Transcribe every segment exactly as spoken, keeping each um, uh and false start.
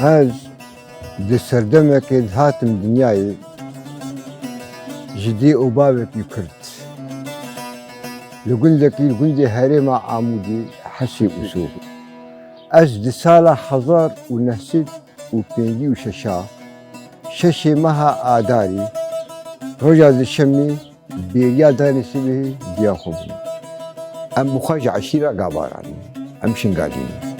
Ez di serdemekê dihatim dinyayê ji dê û bavekî Kurd. Li gundekî, li gundê herêma Amûdê, Hesê Ûso. Ez di sala hezar û neh sed û pêncî û şeş a, şeşê meha Adarê, roja duşemê, bêriya danê sibehê diya xwe bûn. Em bi xwe ji eşîra Gavaran in. Em Şingalî ne.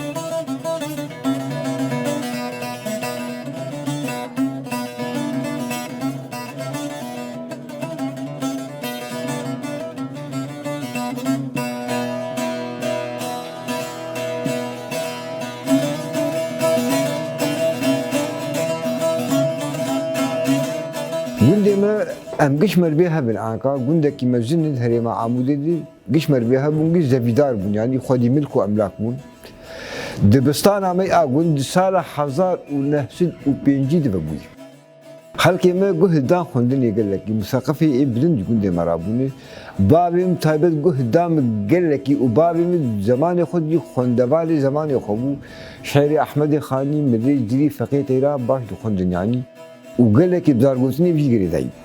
Gundê me, em giş me li vê hebin anka, gundekî mezin in herêma Amûdê de, giş me li vê hebûn, giş zevîdar bûn, yanî xwedî milk û emlak bûn. Dibistana me a gund di sala hezar û neh sed û pêncî de vebûyî. Xelkê me guh dan xwendinê gelekî, museqefê ê bilind ji gundê me rabûne. Bavê min taybet guh da min gelekî û bavê min zemanê xwe jî xwendevanê zemanê xwe bû. Şairê Ehmedê Xanî, Mirê Cîrî, Feqê Teyra baş dixwendin yanî. Û gelekî bi zargotinê vî girêdayî bû.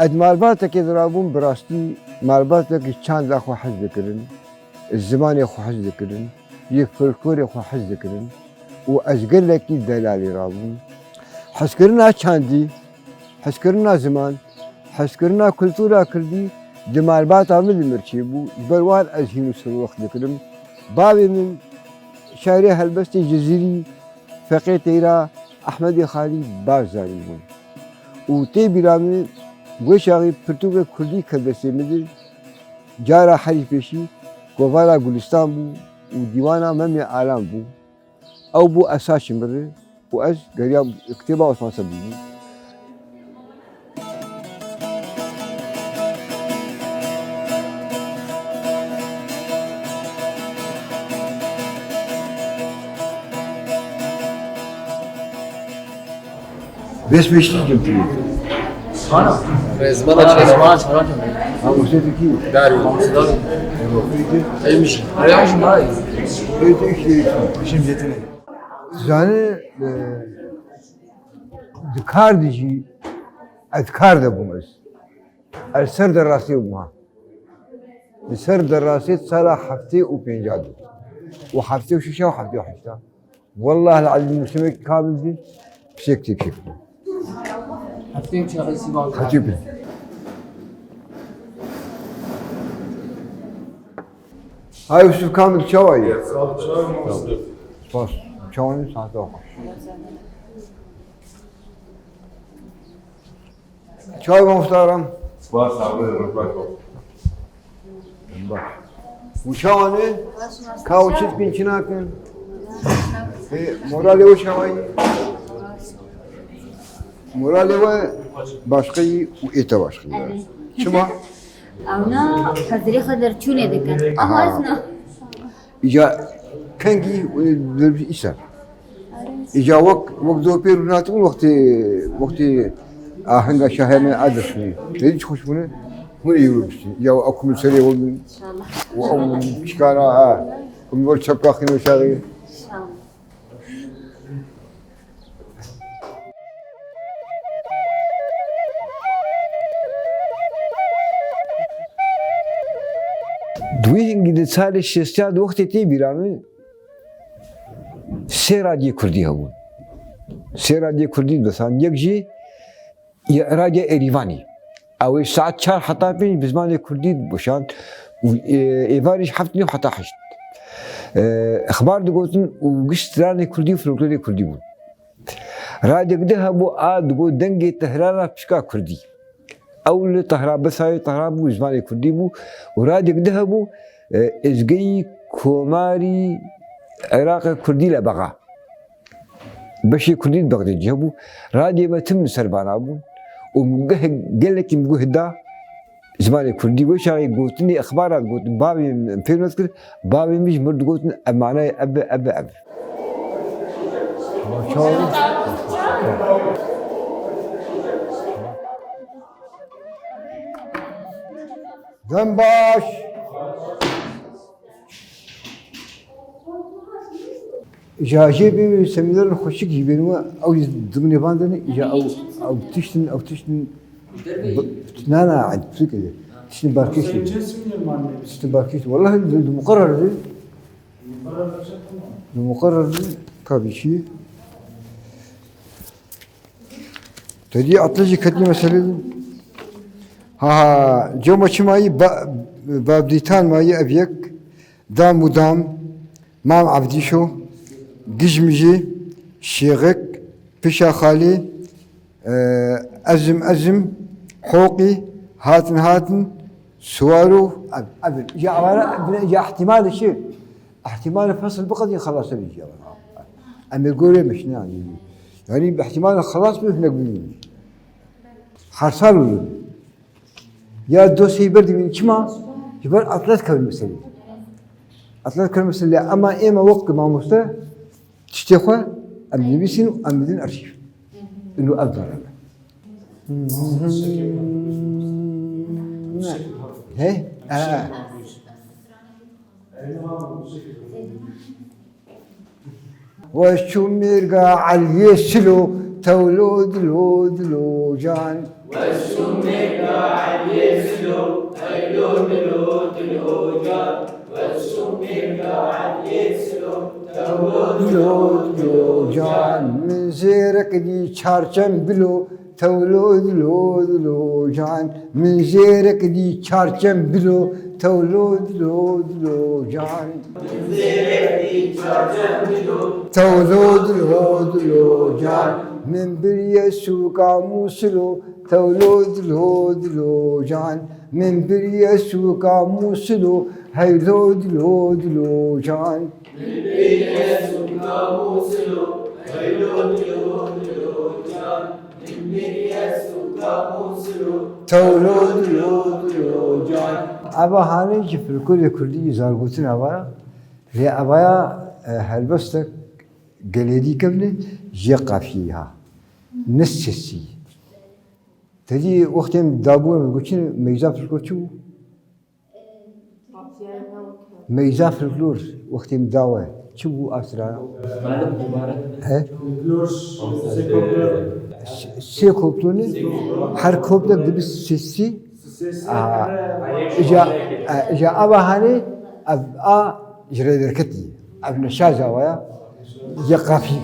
Ez malbatekê dirabûm, bi rastî malbatekî çanda xwe hez dikirin, zimanê xwe hez dikirin, yê folklorê xwe hez dikirin û ez gelekî delalê rabûm. Hezkirina çandî, hezkirina ziman, hezkirina kultura kirdî di malbata min li mir çêbû, ji ber wan ez hîn û sirwext dikirim. Bavê min şairê helbestê Cizîrî, Feqê Teyra, Ehmedê Xalî baş zanîbûn. Û tê bîra min wê çaxê pirtûkê kurdî ket destê min de, cara herî pêşî Kovara Gulistan bû û dîwana Memê Alan bû. Ew bû esasî min re û ez geriyam kitêba Osman Sebû bû. Bes beşlik yapıyor. Bana. Rezbana Rezbana Çarak. Ha, bu şey ki. Dari. Mamusu Dari. Eymiş. Eymiş. Eymiş. Şimdi yetenek. Zanî, e, di kar de jî, ez kar de bûm ez. Ez ser derasê bûm ha. Li ser derasê sala heftê û pênca de. Û heftê û şeş û heftê û heşt a. Wellahil ezîm mûsimekî kamil de pisêk tê kêf. Heftê û çar sî bal. Heftê û pênc. Hay Yusuf Kamil, çawa yî? Sağ ol, çawa yî? Spas. Çawa yî? Saete xweş. Çawa yî, muhtaram? Spas, sağ ol, baş ol. Baş. Û çawa ne? Ka û çi dikin, çi nakin? E, moralê we çawa yî? Moralê we başqa yî û ê te başqa yî. Evet. Çima? Ewna hezirê xwe derçûnê dikin. Aha. Ama ez na. Îca kengî, e, îsal. Îca wek, wek dopê rûnatibûn wextê, wextê ahenga şahê me a destûnê. Têdî çi xweş bûne? Hûn ê wê biştin. Ya ew kumil serê we bin. İnşallah. Û ew pişkana, ha. Û min wer çepka xîno şaxê. İnşallah. Di wî hingî di salê şêstiya di wextê tê bîra min sê radiyê kurdî hebûn. Sê radiyê kurdî dibesan. Yek jî Ye, radya Êrîvanî. Ew ê saet çar heta pênc bi zimanê kurdî diweşand û, e, êvarî ji heft nîv heta heşt. E, exbar digotin û giş stranê kurdî û folklorê kurdî bûn. Radyek di hebû a digot Dengê Tehrana pişka kurdî. Ew li Tehran, bi sayê Tehran bû, bi zimanê kurdî bû û radyek di hebû, e, Ezgeyî Komarî Iraqê Kurdî le Bexa. Beşê kurdî di Bexdê jî hebû. Radiyê me tim li ser vana bûn û min geh-, gelekî min guh da zimanê kurdî. Wê çaxê gotinê exbaran digotin, bavê min, em fêm nedikir, bavê min jî mir digotin, ev manayê ev e, ev e, ev e. Çawa? Dem baş. Îja jê bê semînerên xweşik jî bên we, ew jî dimnê van de ne, îja ew, ew tiştin, ew tiştin, na, na, tiştin barkêş, tiştin barkêş. Wallahî di, di muqerrer de. Di muqerrer de, tabii ki. Te dî Atlas jî ketî meselê de. Ha, ha, cema çi mayî, ba-, Babdîtan mayî ev yek, Dam û Dam, Mam Evdîşo, Gijmijî, Şêxik, Pişa Xalî, e, Ezim Ezim, Hoqî, Hatin Hatin, Suwaro, ev, ev, ya awara, ya ihtimal şi, ihtimal fesl biqedî xelas bî ya. Em ê gorê mişne yani. Yani ihtimal xelas bî hinek bî. Her sal û ya dosyayı berdî min çima? Ji ber atlet kevin meselê. Atlet kevin meselê. Ama ême wek mamoste tiştê xwe em nivîsîn û em bidin arşîv. Ino ev dara me. He? He. Weş çû mêrga Eliyê Silo, tewlo dilo dilo can. Weş çû mêrga Eliyê Silo, tewlo dilo dilo can. Weş çû mêrga Eliyê Silo, tewlo dilo dilo can. Min zêrek dî çarçem bilo, tewlo dilo dilo can. Min zêrek dî çarçem bilo, tewlo dilo dilo can. Min zêrek dî çarçem bilo, tewlo dilo dilo can. Min biriye sûka Mûsilo, tewlo dilo dilo can. Min biriye sûka Mûsilo, heylo dilo dilo can. Min biriye sûka Mûsilo, heylo dilo dilo can. Min biriye sûka Mûsilo, tewlo dilo dilo can. Eva hanê ji folklorê kurdî zargotin eva ya. Lê eva ya, e, helbestek gelêdî kevne jê qafiyê ha. Ne sesî. Te dî wextê em dabû em gotin meyza folklor çi bû? Meyza folklor wextê em dawe çi bû asra? He? Sê koplone, her koplek dibi sesî. Aha. Îca, e, îca ava hanê, ev a ji rê derketî. Ev neşaza waya. Yê qafî.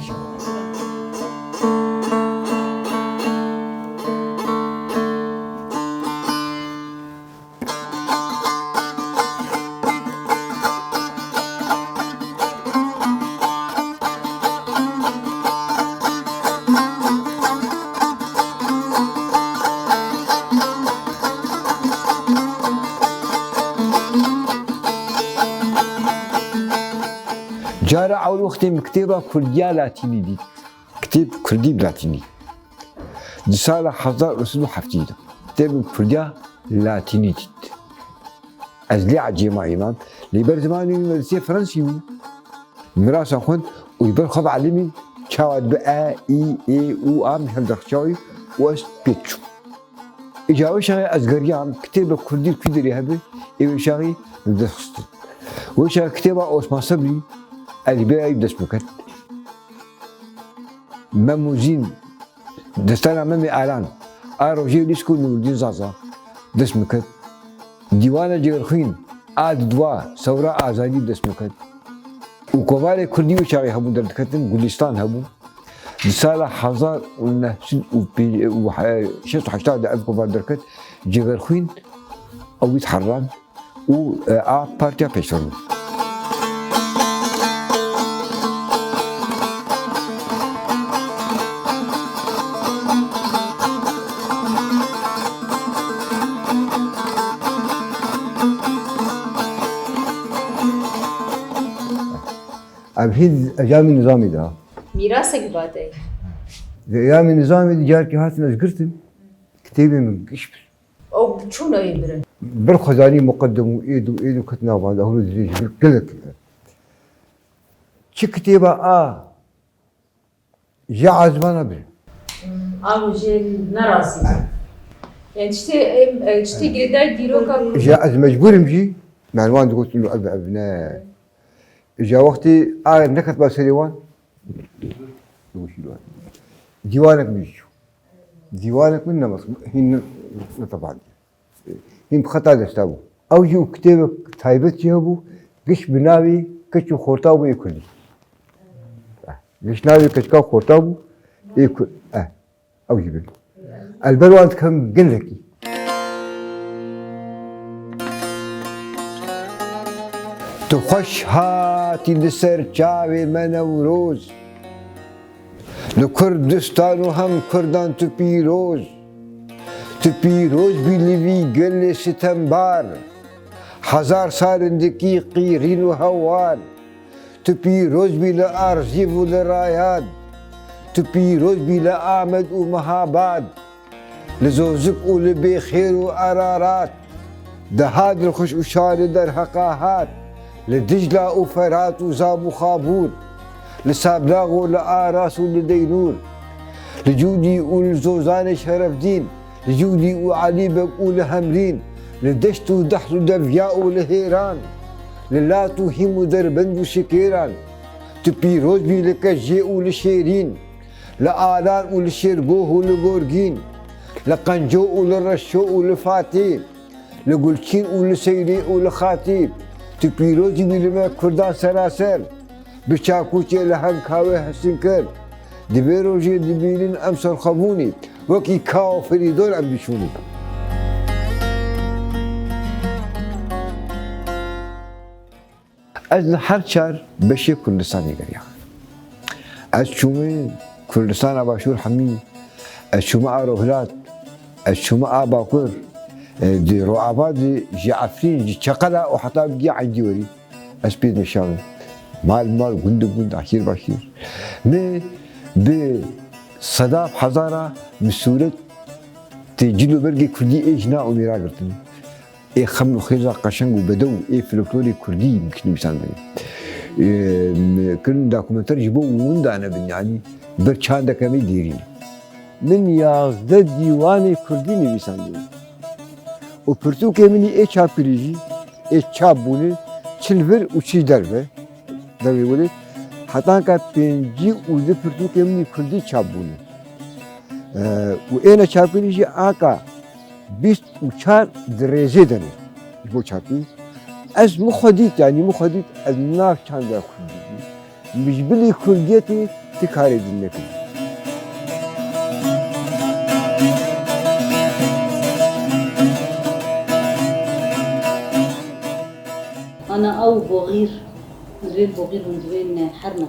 Cara ewil wextê min kitêba kurdiya latînî dît. Kitêb kurdî bi latînî. Di sala hezar û sed û heftê de kitêbên kurdiya latînî dît. Ez lê ecêb mayî mam. Lê ber zimanê wî medreseyê Fransî bû. Mirasa xwend û ji ber xwe ve elimî çawa dibe e, î, ê, û, a min hev derxist çawî û ez pê diçûm. Îca wê çaxê ez geriyam, kitêbek kurdî li ku derê hebe, ê wê çaxê li dest xistin. Wê çaxê kitêba Osman Sebrî, ez li bêra wî bi dest min ket. Mem û Zîn, Destana Memê Alan, a rojê Lîsko Nûrdîn Zaza, dest min ket. Dîwana Cêrxwîn, a di dua, Sewra Azadî, dest min ket. Û kovarê kurdî wê çaxê hebû derdiketin, Gulîstan hebû. Di sala hezar û neh sed û şêst û heşt de ev kovar derket, Cêgerxwîn, ew wî diherran û, e, a partiya pêşerû. Ev hîn encamê nizamî de. Mîrasek ba te. Di encamê nizamê de carkê hatin ez girtin. Kitêbê min giş bir. Ew çûne wê birin. Bir xwezanî muqeddem û êd û êd û ket navanda hûn dirêj bir gelek. Çi kitêba a Ji ezmana bi. Avo jê nerazî. Yani tiştê, em, e, tiştê girêdayî dîroka Kurd. Îja ez mecbûr im jî, me wan digotin ev, ev ne. Îja wextê a neketba serê wan, digoşî wan. Dîwanek min jî çû. Dîwanek min nemes, hîn ne, ne teban. Hîn bi xeta desta bû. Ew jî û kitêbek taybet jî hebû, giş bi navê Keç û Xorta bû ê Kurdî. Eh, giş navê Keçika Xorta bû ê Kur-, eh. Ew jî bin. Ez ber wan dikim gelekî. Tu xweş hatî li ser çavê me Newroz. Li Kurdistan û hem Kurdan tu pîroz. Tu pîroz bî li vî gelê sitembar. Hezar sal in dikî qîrîn û hewar. Tu pîroz bî li Arzîv û li Rayad. Tu pîroz bî li Amed û Mehabad. Li Zozik û li Bêxêr û Ararat. Deha dilxweş û şa li derheqa hat. Li Dicla û Ferat û Zab û Xabûr. Li Sablax û li Aras û li Deynûr. Li Cûdî û li Zozanê Şerefdîn. Li Cûdî û Elîbek û li Hemrîn, li Deşt û Dehl û Devya û li Hêran, li Lat û Hîm û Derbend û Şikêran, tu pîroz bî li Kejê û li Şêrîn, li Alan û li Şêrgoh û li Gorgîn, li Qenco û li Reşo û li Fatê, li Gulçîn û li Seyrê û li Xatî, tu pîroz bî li me Kurdan seraser, bi çakûçê li Henkawê Hesinkir, di vê rojê dibînin em serxwebûnî, wekî Kao Ferîdon em dişûnî. Ez li her çar beşê Kurdistanê geriya. Ez çûme Kurdistana Başûr hemî, ez çûme a Rojhilat, ez çûme a Bakur, e, di Rojava de ji Efrîn, ji Çeqela û heta giya Eydî werî. Ez pê dimeşame. Mal mal, gund gund, aşîr başîr. Me bi sedaf hezara bi sûret tê cil û bergê kurdî ê jina û mêra girtin. Ê xeml û xêza qeşeng û bedew ê folklorê kurdî min nivîsandin. Ê, min kirin dokumenter ji bo winda nebin, yanî ber çandeke me dêrî. Min yazdeh dîwanê kurdî nivîsandin. Û pirtûkê min î ê çapkirî jî, ê çap bûne, çil vir û çil derve, dervê welê, hetanka pêncî û du pirtûkê min î kurdî çap bûne. Eee, û ê neçapkirî jî anka bîst û çar di rêzê de ne ji bo çapkirî. Ez min xwe dît, yanî min xwe dît, ez nav çanda kurdî bûm. Min ji bilî kurdiyetê ti karê din nekin. Ana ew boxîr, divên boxîr hûn divên herme.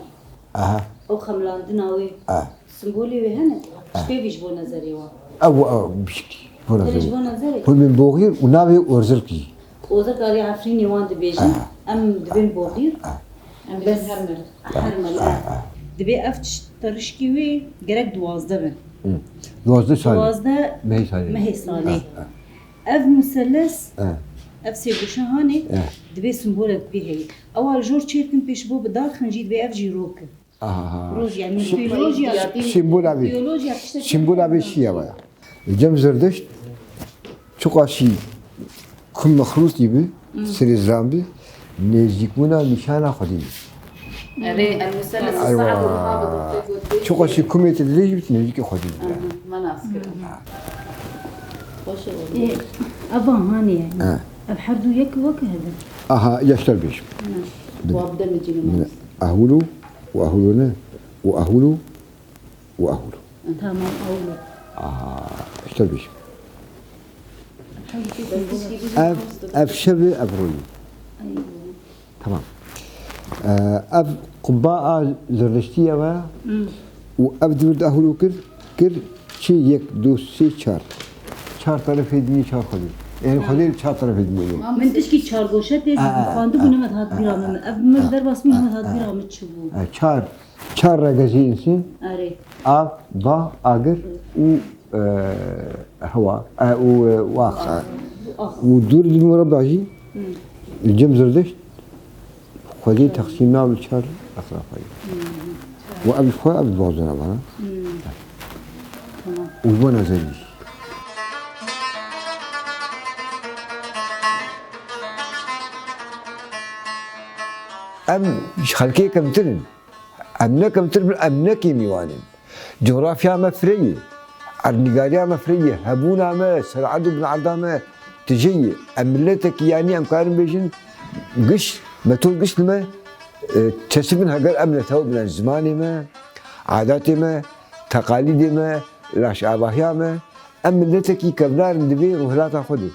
Aha. Ew xemlandina wê. Ah. Simbolê wê hene? Ah. Ji pê vî ji bo nezerê wan. Ew, ew, piştî. Bo Herî ji nezerê. Bo nezerê. Hûn min boxîr û navê Orzilkî. Orzilk arê Efrînê wan dibêjin. Ah. Em dibên boxîr. Ah. Em bes hermel. Hermel, ah, ah. Divê ev tişt-, terişkî wê gerek duwazdeh bin. Hı. Duwazdeh salê. Duwazdeh mehê salê. Mehê salê. Ah, ah. Ev museles, eh, ev sêgoşa hanê, eh, divê simbolek pê heyî. Ewa li jor çêdikin pêş bo bi dar xin jî divê ev jî rok in. Aha. Roj, yani, si-, teolojiya, simbola vê, teolojiya tiştekî simbola vê çi ye vaya? Cem Zerdişt, çiqasî ku mexlûtî bi, hmm, serê ziran bi, nêzîkbûna nîşana Xwedê. Erê, el-muselles. Eywa. Çiqasî ku mêtir dirêj bî, nêzîkî Xwedê bû. Aha, me nas kir. Ha. Baş e. Ê, eva hanê yani. Ha. Ev her du yek wek hebin. Aha, yaşlar bêjim. Ha. Bin. Wa bi demê cî bin. Ahulu û ahulu ne. Û ahulu û ahulu. Tamam, ahulu. Aha, yaşlar bêjim. Ev, ev şev e, ev rûyî. Eywa. Tamam. Ee, ev qubba a Zerdiştî ye ve. Hmm. Û ev di vir de ahulu kir, kir çi yek, du, sê, çar. Çar terefê dinî çar Xwedê. Yani Xwedê çar terefê dinî. Min tişkî çar goşe tê, aa, xwendibû, aa, nemet hat bîra min. Ev min derbas bû, nemet hat bîra min çi bû. Aa, çar, çar regezî insî. Erê. Av, ba, agir û, e, hewa, e, û, e, û ax. Ax. Û dûr di murabba jî, hmm, Cem Zerdişt, Xwedê teqsîm nav li çar etrafa ye. Hmm. Û ev ji xwe ev dibazin evana. Hmm. Tamam. Û ji bo nezerî. Em ji xelkê kemtir in. Em ne kemtir bin, em ne kêmî wan in. Cografya me fireh e. Erdnîgariya me fireh e. Hebûna me, sererd û binerda me tije ye. Em miletekî, yanî em karin bêjin, giş, metod giş li me, e, çeşit bin heger em netew bin, zimanê me, adatê me, teqalîdê me, laşavahiya me, em miletekî kevnar in di vê rûhilata xwe de.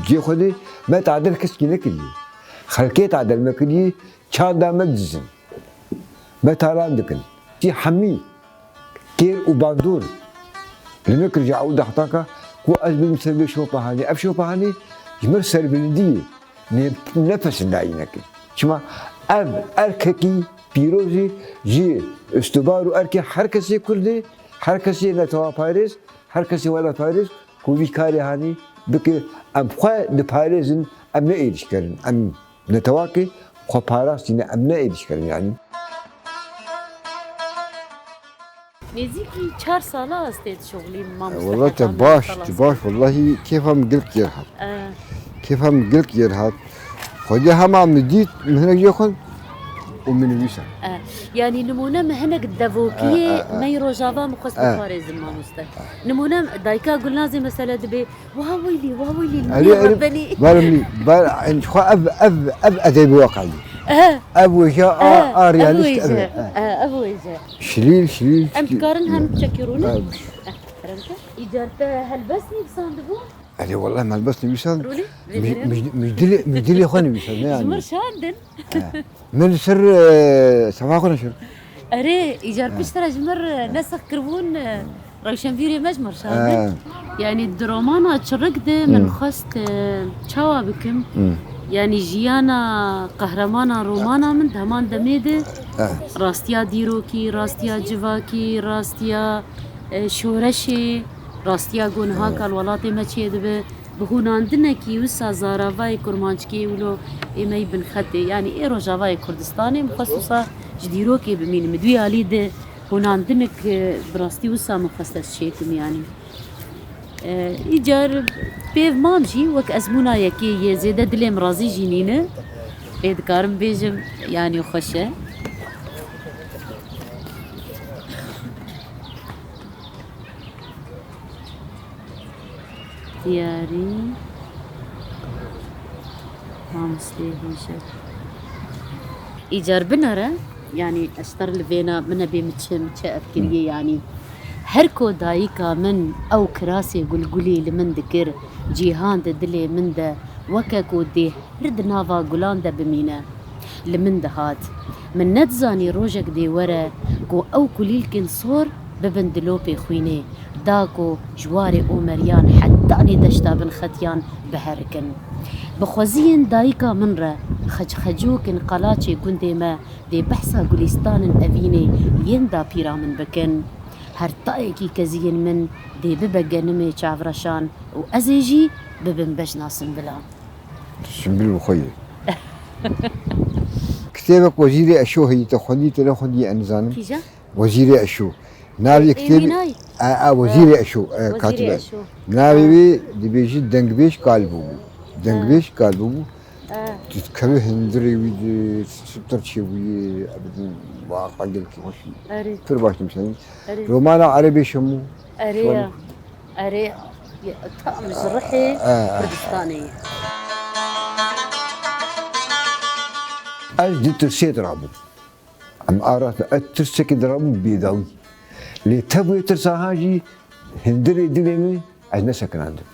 Cihê xwe de me tadel keskî nekiriye. Xelkê tadel me kiriye, çanda me dizin. Me talan dikin. Tî hemî kêr û bandor li me kir ji ew daxtaka ku ez bim ser vê şopa hanê. Ev şopa hanê ji mir serbilindî ye. Ne, ne pesindayînek e. Çima ev erkekî pîroz e ji ustubar û erkê her kesê Kurd e, her kesê netewaparêz, her kesê welatparêz ku vî karê hanî bike, em xwe diparêzin, em ne êrîşker in, em netewakê xwe parastîne, em ne êrîşker in yanî. Nêzîkî çar sala ez tê dişuxulînim, mamoste. Wela te baş, te baş, wellahî kêfa min gelek jêr hat. E. Kêfa min gelek jêr hat. Xwedê hema min dît, min hinek jê xwend û min nivîsa. E, yanî nimûne min hinek devokiyê, e, e, e, me yê Rojava min xwest, e, biparêzim, mamoste. Nimûne dayika Gulnazê mesele dibê, wa weylî, wa weylî, erê, erê, benî. Bar min, bar, en, xwe ev, ev, ev edebî weqayî. E. Ev wêje a, e, a realîst, ev, e. E, ev wêje. Şilîl, şilîl, em şilîl. Dikarin hem çekî rûnin? E. E, kerem ke. Îcar te helbest nivîsandibû? Erê, wellahî helbest nivîsand. Rûnî? Mij-, mij-, mij dilê, mij dilê xwe nivîsand, ne yanî? Ji mir şandin. He. Min li ser, e, sefa xwe neşir. Erê, îcar piştre ji mir, e, nesex kiribûn, e, rewşenbîrê me ji mir şandin. He. Yanî di romana Çirik de min xwest, e, çawa bikim? Hı. Yanî jiyana qehremanên romana min di heman demê de, he, rastiya dîrokî, rastiya civakî, rastiya, e, şoreşê, rastiya ku niha, evet, ka li welatê me çêdibe, bi hûnandinekî wisa zaravayê kurmanckî wilo ê me yî binxetê, yanî ê Rojavayê Kurdistanê, min xwest wisa ji dîrokê bimînim. Di wî alî de hûnandinek, e, bi rastî wisa min xwest ez çêkim, yanî. E, îcar pêv mam jî wek ezmûna yekê yê zêde dilê min razî jî nîne. Ê dikarim bêjim, yanî xweş e. Diyarî. Mamostê hêja. Îcar binere, yanî ez ji te re li vêna min nebê min çi, min çi ev kiriye, yanî. Her ku dayika min ew kirasê gulgulî li min dikir, cîhan di dilê min de weke ku dê her di nava gulan de bimîne. Li min dihat. Min nedizanî rojek dê were ku ew kulîlkên sor bibin dilopê xwînê, da ku ji warê Omeriyan hetanî deşta Binxetiyan biherikin. Bi xweziyên dayika min re xecxecokên qalaçê gundê me dê behsa gulîstanên evînê yên dapîra min bikin. Her tayekî keziyên min dê bibe genimê çavreşan û ez ê jî bibim bejna simbilan. Simbil bi xwe ye. Kitêbek Wezîrê Eşo heyî, te xwendî, te nexwendî, ez nizanim. Kîjan? Wezîrê Eşo. Navê kitêbê, Êmînay? A, a, Wezîrê Eşo, e, Wezîrê katibê. Eşo. Navê wê dibêjî Dengbêj Kal bûbû. Dengbêj Kal bûbû. Ha. Tu dikevî hundirê wî de, sibtir çêbûyê, ebedin, wa, gelekî xweş bû. Erê. Pir baş dimşenî. Erê. Romana Erebê Şemû. Erê ya. Erê, tam ji rihê Kurdistanê ye. Ez di tirsê dirabûm. Em a rast, ez tirsekê dirabûm bêdawî. Lê tevî tirsa han jî hundirê dilê min ez nesekinandim.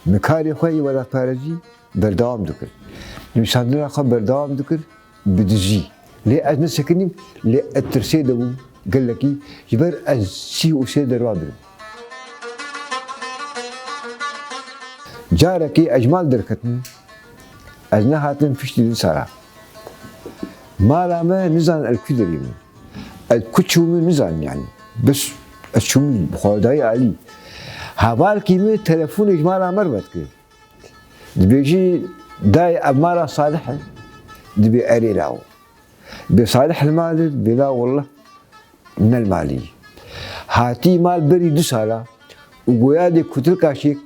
Min karê xwe yê welatparêzî berdewam dikir. Nivîsandina xwe berdewam dikir. Bi dijî. Lê ez nesekinîm, lê ez tirsê de bûm gelekî, ji ber ez sî û sê derva birim. Carekê ez ji mal derketim, ez nehatim piştî du sala. Mala me nizanin ez li ku derê bûm. Ez ku çûme nizanim yanî. Bes ez çûme bi xwe dayî alî. Hevalkî min telefonê ji mala me re vedikir. Dibêjî, dayê, ev mala Salih e? Dibê, erê lawo. Dibê, Salih li mal e? Dibê, la wallah, ne li malê ye. Hatî mal berî du sala û goya dê kutilka çêk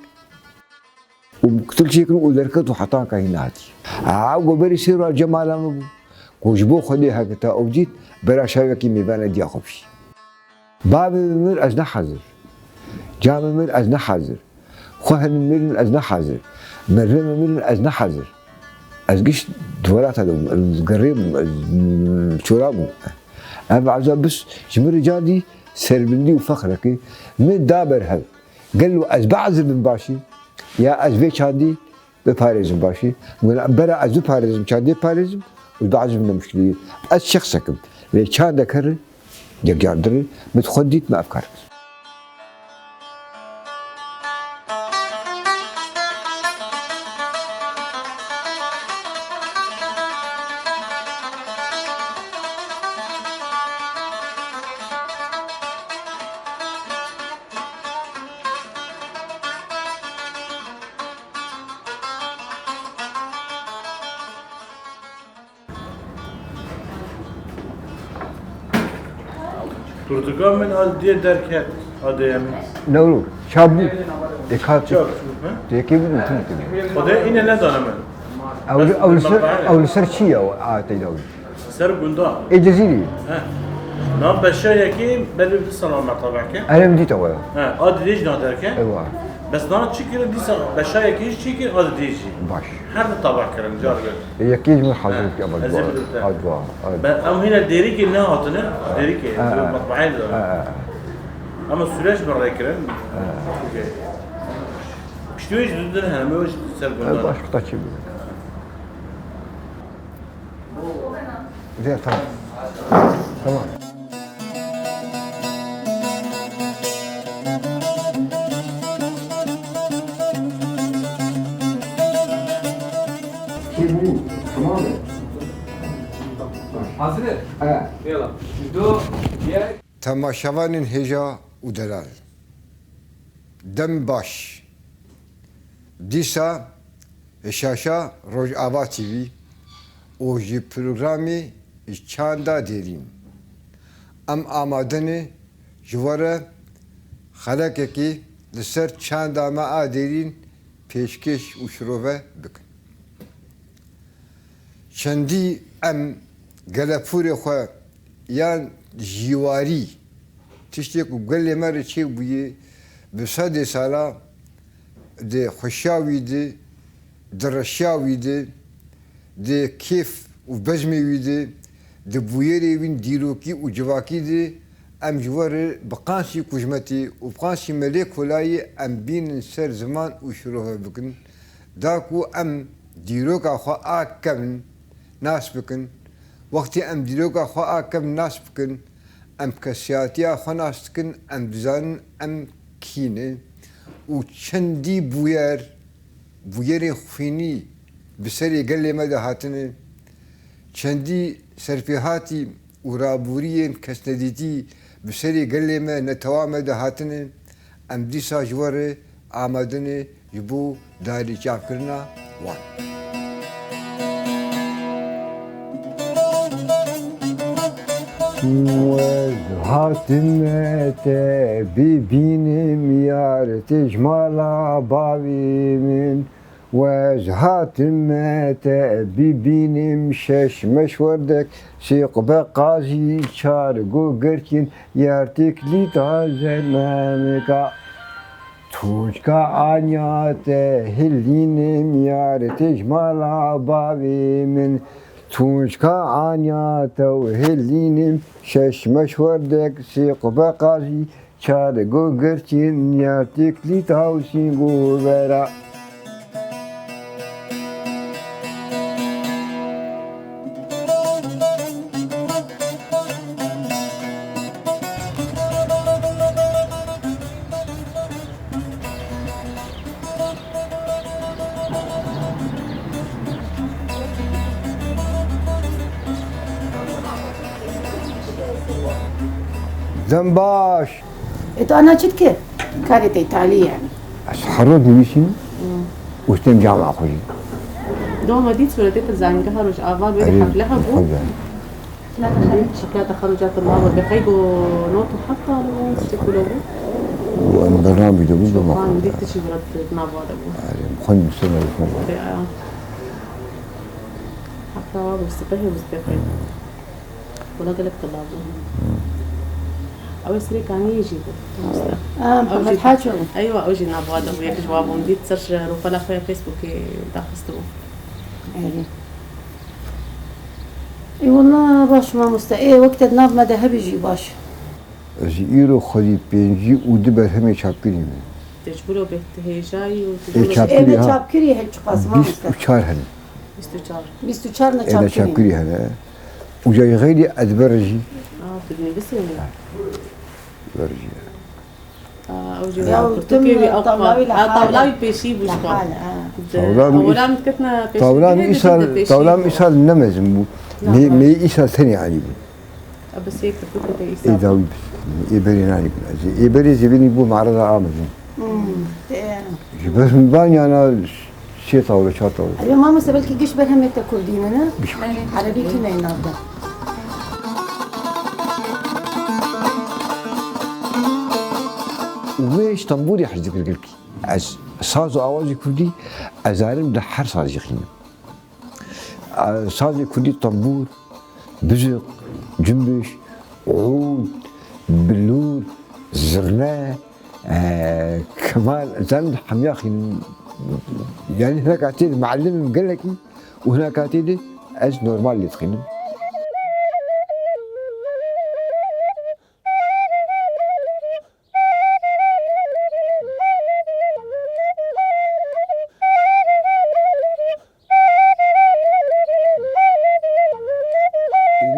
û kutil çêkirin û derket û heta ka hîn nehatî. Ew go berî sê roja cem mala me bû. Ku ji bo Xwedê heke te ew dît, bera şevekî mêvane diya xwe bişî. Bavê min ez ne hazir. Camê min ez ne hazir. Xwehên min ez ne hazir. Mervê min ez ne hazir. Ez giş di welata de bûm, ez girê bûm, ez, mm, çora bûm. Ev eza bis ji min re candî serbilindî û fexrekî min da ber hev. Gelo ez biezibim başî, ya ez vê çandî biparêzim başî? Min bera ez biparêzim, çandê parêzim û biezibim ne muşkilî. Ez şexsek im. Lê çandek here, yekcar dire, min xwe dît, min ev kar kir. Pirtûka min a diye derket, a deye min. Newro, çabû. Ê ka Çabû, he? Têkê bû, tû têkê. Xwedê îne nedane min. Ew li, ew li ser, ew li ser çi ye, a teyda wî? Ser gunda. Ê Cezîrî. He. Na beşa yekê belê bi salon me tabak e. Erê min dîta we. He, a didê jî na derke. Ewa. Bes na çi kirin dîsa beşa yekê jî çi kir, a didê jî. Baş. Her di tabak kirin, car bir. Ê yekê jî min hazir kir, ama Ez ê bidim te. Adwa. Ben, em hîne Dêrikê nehatine, Dêrikê, Ha, ha. Matbaayê de. Ha, ha. Ama süreç mi rê kirin? Ha. Okey. Piştî wê jî dudin hene, me wê jî ser Ha, gunda. Baş, kuta çi bidim. Ver, tamam. Tamam. Tamam. Hazır. He. Yala. Do, bir. Temaşevanên hêja û delal. Dem baş. Dîsa li şaşa Rojava T V û ji programê Çanda Dêrîn. Em amade ne ji we re xelekekî li ser çanda me a dêrîn pêşkêş û şirove bikin. Çendî em gelepûrê xwe yan jîwarî, tiştê ku gelê me re çêbûye, bi sedê sala di xweşiya wî de, di reşiya wî de, di kêf û bezmê wî de, di bûyerê wîn dîrokî û civakî de, em ji we re bi qansî kujmetê û bi qansî melê kolayî em bînin ser ziman û şirove bikin. Da ku em dîroka xwe a kevn nas bikin, wextê em dîroka xwe a kevn nas bikin, em kesiyatiya xwe nas dikin, em dizanin em kî ne û çendî bûyer, bûyerên xwînî bi serê gelê me de hatine, çendî serpêhatî û rabûriyên kesnedîtî bi serê gelê me, netewa me de hatine, em dîsa ji we re amade ne ji bo darê çavkirina wan. Ez hatime te bibînim yar, tê ji mala bavê min. Ez hatime te bibînim, şeş meşwerdek, sê qube qazî, çar go girkîn, yar têklîta zermemika. Tunçka anya te hilînim, yar tê ji mala bavê min. Tunçka anya te hilînim, şeş meşwerdek, sê qube qazî, çar go girkîn, yar têklîta û sîngo vera. Dem baş. E, tu ana çi dikî? Karê te îtalî yani. Ez her roj dinivîsim û stem cama xwe jî. Doma dît sûretê tu zanî, her roj ava böyle Erê, hefle hebû. Xwezay. Şikayeta xeroca tu nava be qey go not û heft alibû, çi kule bû? Û em bernamê de bû, bû Şokan, xwe. Dît tu çi bira tu nava de bû. Erê, xwe nivîsî me xwe. Erê, aya. Tawa bû, sipehê bû, sipehê. Wala gelek tila bû. Ew ê serê kaniyê jî bû. Ah, Ew Mihemed jî Haço. Eywa, ew jî nava de bû, yek ji wan bû. Min dît ser profila xwe ya Facebookê daxistibû. Erê. Ê, wala baş mamoste. Ê, wek te di nav me de hebî jî baş. Ez îro xwedî pêncî û du berhemê çapkirî me. Tecbûro bê tu hêjayî û tu Ê, çapkirî, Ê, me ha. Çapkirî hel çiqas mamoste? Bîst û çar hene. Bîst û çar. Bîst û çar ne Ê, ne çapkirî. Çapkirî hene. Û cayê xeyrî ez ber jî. Aa, tu nivîsî ne? Ber jî. Aa, ew jî Ya, wî, tu tu kê wî, ew tawlawî qal. Le Ha, hal. Tawlawî pêşî bû ji xwe. Le hal, ha. Tawlawî Ew îs-, lan diketine pêşî, tawlawî dihê îsal, diketine pêşî. Tawlawî îsal nemezin bû. Mê, Ha. mê îsal tenê anî bû. Ebe sê tu kutê te îsal. Ê dawî bû. Ê berê nanî bû. Ez ê berê zêbinî bû marada amezin. Hmm, te. Ji ber min van yana sê tawla, çar tawla. Alo, mamoste, belkî giş berhemê te kurdî ne, ne? Giş kurdî. Erebî tune nav de. Û wê ji tembûrê hez dikir girkî. Ez saz û awazê kurdî, ez zanim di her sazî xînim. Sazê kurdî tembûr, biziq, cimbiş, ûd, bilûr, zirne, e, keman, zanim hemiya xînim. Yani hineka tê de muallimim gelekî û hineka tê de ez normal lê dixînim.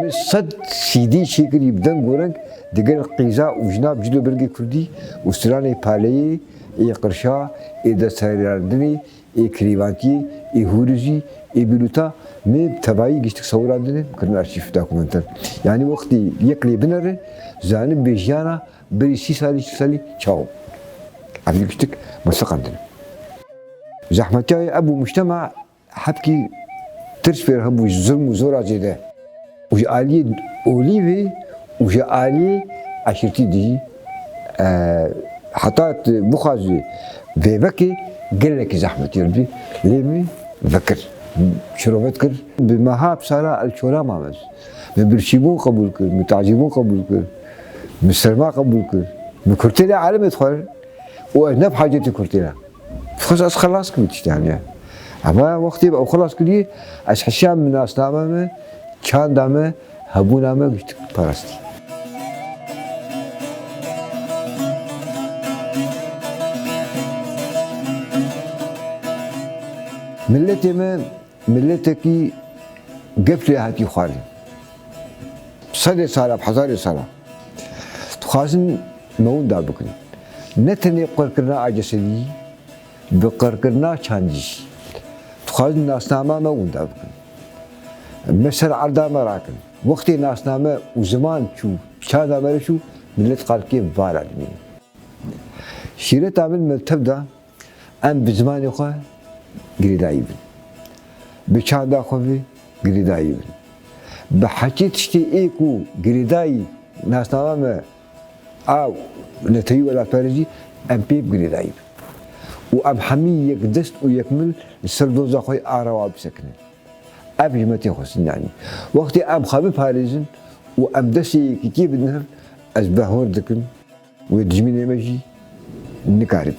Min sed C D çêkirî bi deng û reng, digel qîza û jina bi cil û bergê kurdî û stranê paleyê, ê qirşa, ê destherêrandinê, ê kirîvantiyê, ê hûrizî, ê bîlûta, me bi tevayî giştik sewirandine, kirin arşîv dokumenter. Yanî wextî yek lê binere, zanibê jiyana berî sî salî, çil salî çawa bû. Ev giştik me seqandine. Zehmetiya ev bû mujtema hepkî tirs pêr hebû, ji zilm û zora zêde. Û ji aliyê olî ve û ji aliyê eşîrtî de jî, e, heta tu bixwazî vê vekê gelekî zehmetî bî, lê min vekir, şirove dikir. Bi meha bi sala el çora mame. Min birçîbûn qebûl kir, min tazîbûn qebûl kir, min serma qebûl kir, min kurtêla alemê dixwar û ez ne bi hacetê kurtêla. Dixwest ez xelas kim tiştê hemiya. Ema wextê ew xelas kiriye, ez hişiyam min nasname me, çanda me, hebûna me giştik parastî. Miletê me, miletekî geflê hatî xwarin. Sedê sala, bi hezarê sala. Dixwazin me winda bikin. Ne tenê qirkirina a cesedî, bi qirkirina çandî jî. Dixwazin nasnama me winda bikin. Me ser erda me rakin. Wextê nasname û ziman çû, çanda me re çû, milet qalkê vara dimîne. Şîreta min me tev da, em bi zimanê xwe girêdayî bin. Bi çanda xwe ve girêdayî bin. Bi heçê tiştê ê ku girêdayî nasnama me a netewî welatparêzî, em pê bi girêdayî bin. Û em hemî yek dest û yek mil li ser doza xwe a rewa bisekinin. Ev ji me tê xwestin, yanî wextê em xwe biparêzin û em destê yekîtiyê bidin hev, ez behwer dikim wê dijminê me jî nikaribe.